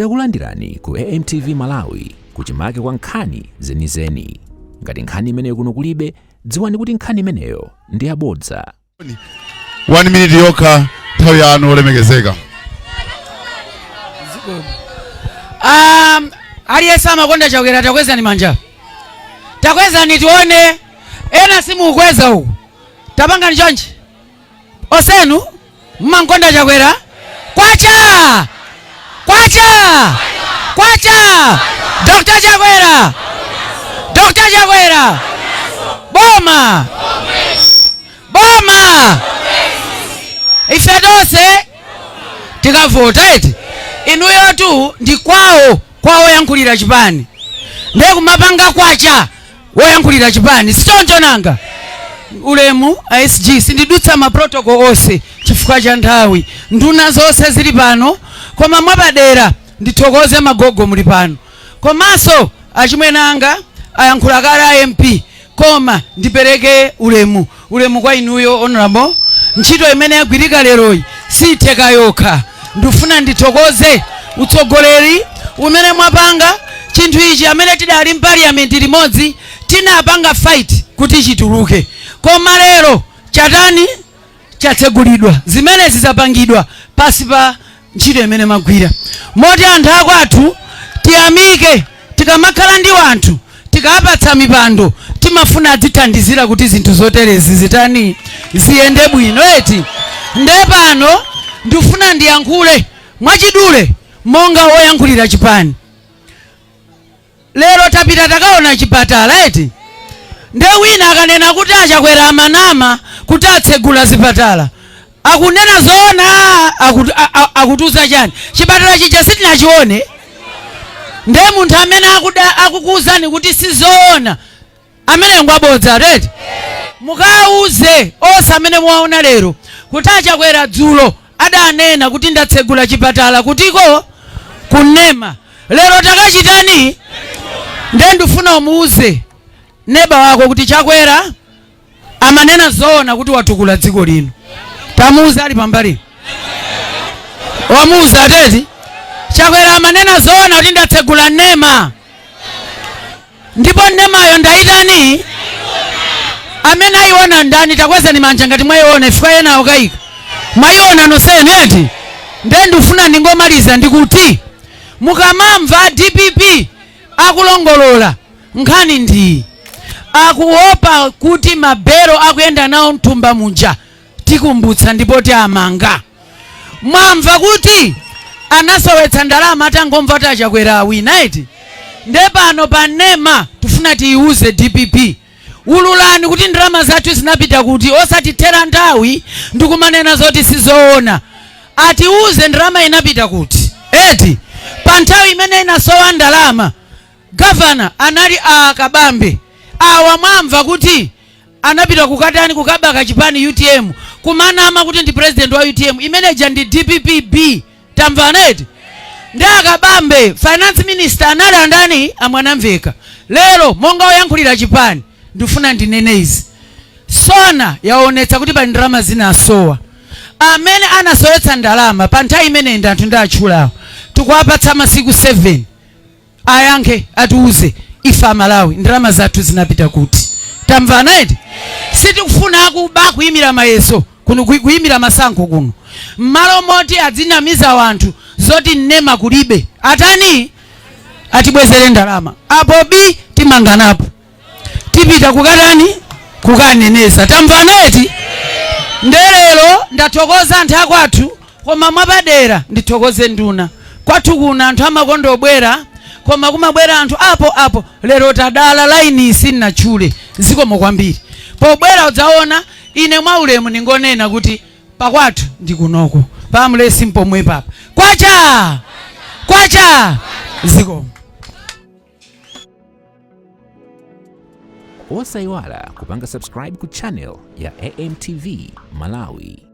Takulandirani ku AMTV Malawi kuchimake kwa nkhani zenizeni. Ngati nkhani imeneyo kuno kulibe, dziwani kuti nkhani imeneyo ndi yabodza. 1 minute yokha, nthawi yanu olemekezeka. Aliyense amakonda Chakwera, takwezani manja, takwezani tione. Ena simukukweza uku, tapangani chonchi. Osenu mmankonda Chakwera? Kwacha kwacha kwacha! Dr. Chakwera, Dr. Chakwera, boma boma! Ife tonse tikavota eti inuyotu ndi kwawo kwawo yankhulira chipani, ndiye kumapanga kwacha woyankhulira chipani, sichoncho nanga? Ulemu a SG, sindidutsa ma protocol onse chifukwa cha nthawi. Nduna zonse zili pano, koma mwapadera ndithokoze magogo muli pano, komanso achimwene anga ayankhula kale a MP, koma ndipereke ulemu, ulemu kwa inuyo honorable. Ntchito imene yagwirika leroyi sitheka yokha. Ndifuna ndithokoze utsogoleri umene mwapanga. Chinthu ichi, amene tidali m'parliament limodzi, tinapanga fight kuti chituluke, koma lero chatani? Chatsegulidwa. Zimenezi zapangidwa pasi pa ntchito imene magwira, moti anthu akwathu tiyamike. Tikamakhala ndi wanthu, tikapatsa mipando, timafuna adzithandizira kuti zinthu zoterezi zitani? Ziyende bwino eti. Nde pano ndifuna ndiyankhule mwachidule monga woyankhulira chipani. Lero tapita takaona chipatala eti. Nde wina akanena kuti aChakwera amanama kuti atsegula zipatala, akunena zoona? Akutiuza chani? Chipatala chija sitinachione. Nde munthu amene akukuwuzani kuti sizoona, amene ngwabodza eti. Mukawuze onse amene muwaona lero kuti aChakwera dzulo adanena kuti ndatsegula chipatala kutiko kunema. Lero takachitani. Nde ndifuna umuuze neba wako kuti Chakwera amanena zoona kuti watukula dziko lino. Tamuuza ali pambali, wamuuza ateti Chakwera amanena zoona kuti ndatsegula nema, ndipo nemayo ndayitani. Amene ayiona ndani? Takwezani manja ngati mwayiona, ifika ena akayika. Mwayiona nonsenu eti? Nde ndifuna ndingomaliza ndikuti mukamamva DPP akulongolola nkhani, ndi akuopa kuti mabero akuyenda nawo mthumba muja tikumbutsa ndipo tiamanga. Mwamva kuti anasowetsa ndalama atangomva kuti aChakwera awina eti. Nde pano panema tifuna tiyiuze DPP, ululani kuti ndalama zathu zinapita kuti, osatithera nthawi ndikumanena zoti sizoona. Atiuze ndalama inapita kuti eti. Pa nthawi imene inasowa ndalama, gavana anali a Kabambe awa. Mwamva kuti anapita kukatani? Kukabaka chipani UTM, kumanama kuti ndi president wa UTM. Imeneja ndi DPP B, tamvana eti? Ndi akabambe finance minister anali andani? Amwanamveka. Lero monga oyankhulira chipani ndifuna ndinene izi: SONA yaonetsa kuti pali ndalama zinasowa. Amene anasowetsa ndalama pa nthawi imeneyi ndi anthu ndi atchulawo. Tikuwapatsa masiku 7 ayankhe, atiuze ife Amalawi ndalama zathu zinapita kuti. Tamvana eti? Sitikufuna akuba kuyimira mayeso kuno, kuyimira masankho kuno. M'malo moti adzinamiza wanthu zoti nnema kulibe, atani? Atibwezere ndalama. Apo bi timanganapo, tipita kukatani? Kukaneneza. Tamvana eti? Ndelero ndathokoza anthu akwathu, koma mwapadera ndithokoze nduna. Kwathu kuno anthu amakonda obwera, koma kumabwera anthu apo apo. Lero tadala laini sinnatchule. Zikomo kwambiri pobwera udzaona. Ine mwaulemu ningonena kuti pakwathu ndi kunoko pamulesi mpomwe papa. Kwacha kwacha, zikomo. Osayiwala kupanga subscribe ku channel ya AMTV Malawi.